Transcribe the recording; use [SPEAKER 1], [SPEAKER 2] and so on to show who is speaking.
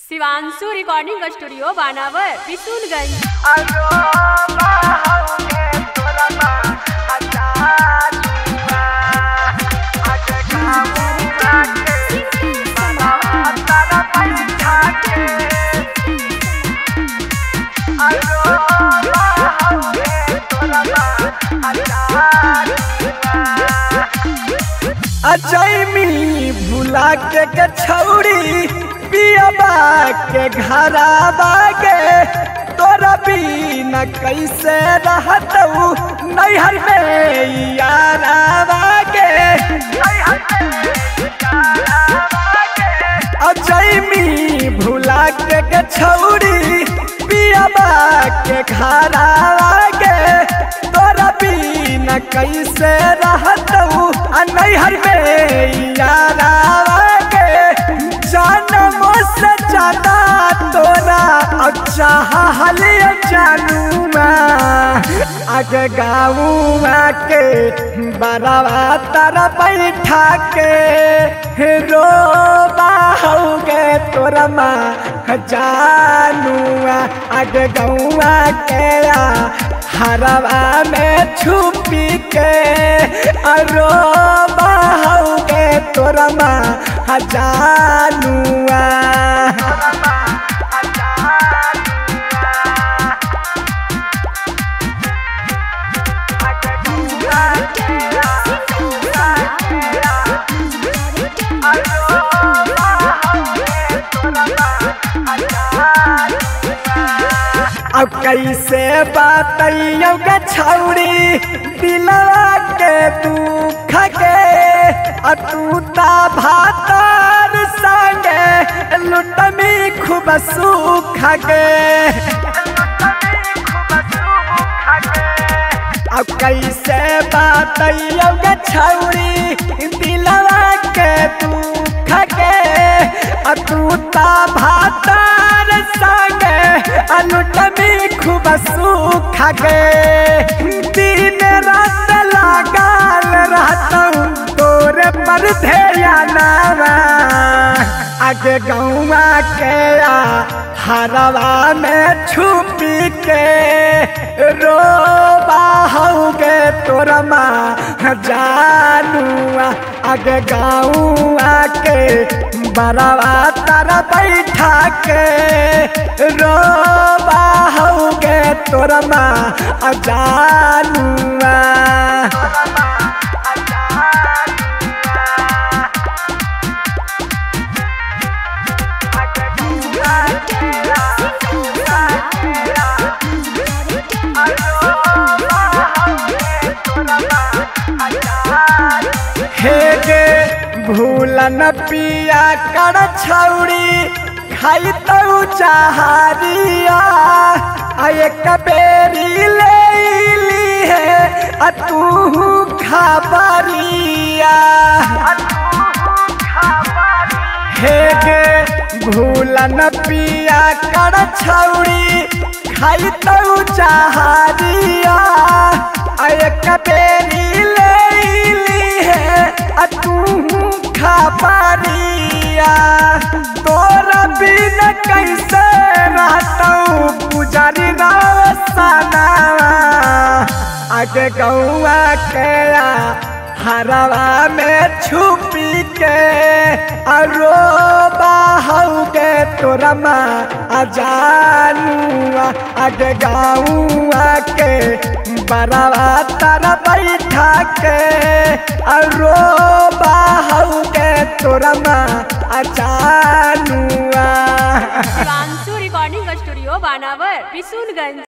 [SPEAKER 1] Shivanshu recording studio बानावर बिशुनगंज।
[SPEAKER 2] अजैमी भुला के छौड़ी पियबा के घरवा गे, तोरा बिना कैसे रहतऊ नैहर में यारावा गे। अजैमी भुला के छौड़ी पियबा के घरवा गे, तोरा बिना कैसे रहतऊ नैहर में यारावा गे। जानमो से ज्यादा तोरा अच्छा हलिया जानूमा, आगे गाऊमा के बरावा तारा बैठा के रोबा होगे तोरा माँ जानुआ। आगे गौआ के हरवा में छुपी के रोबा होगे तोरा माँ जानुआ। अब कैसे बतैयो गे छौड़ी दिलवा के दुख के, तू ता भातार संगे लुटमी खूब सुख के। अब कैसे बतैयो गे छौड़ी दिलवा के दुख के, तू ता भातार संगे लुटमी खूब सुख के। दिन रात लागल रहतऊ तोरे पर ध्यानवा, आगे गौआ के हरवा में छुपी के रोबा होगे तोरा माँ जानुआ। आगे गौआ के बरावा तारा बैठा के रोबा होगे तोरा माँ जानुआ। हे गे भूलन पिया कर छौड़ी खाई तू चाहरिया, एक बेरी ले ली है तू खबरिया। हे गे भूलन पिया कर छौड़ी खाई तू चाहरिया, एक बेरी ले ली है तू खबरिया। तोरा बिना कैसे रहतऊ पुजारी रावसाना, आगे गौआ के हरवा में छुपी के रोबा होगे तोरा माँ जानुआ। आगे गौआ के बरावा तारा बैठा के रोबा होगे तोरा माँ जानुआ।
[SPEAKER 1] शिवांशु रिकॉर्डिंग स्टूडियो बानावर बिशुनगंज।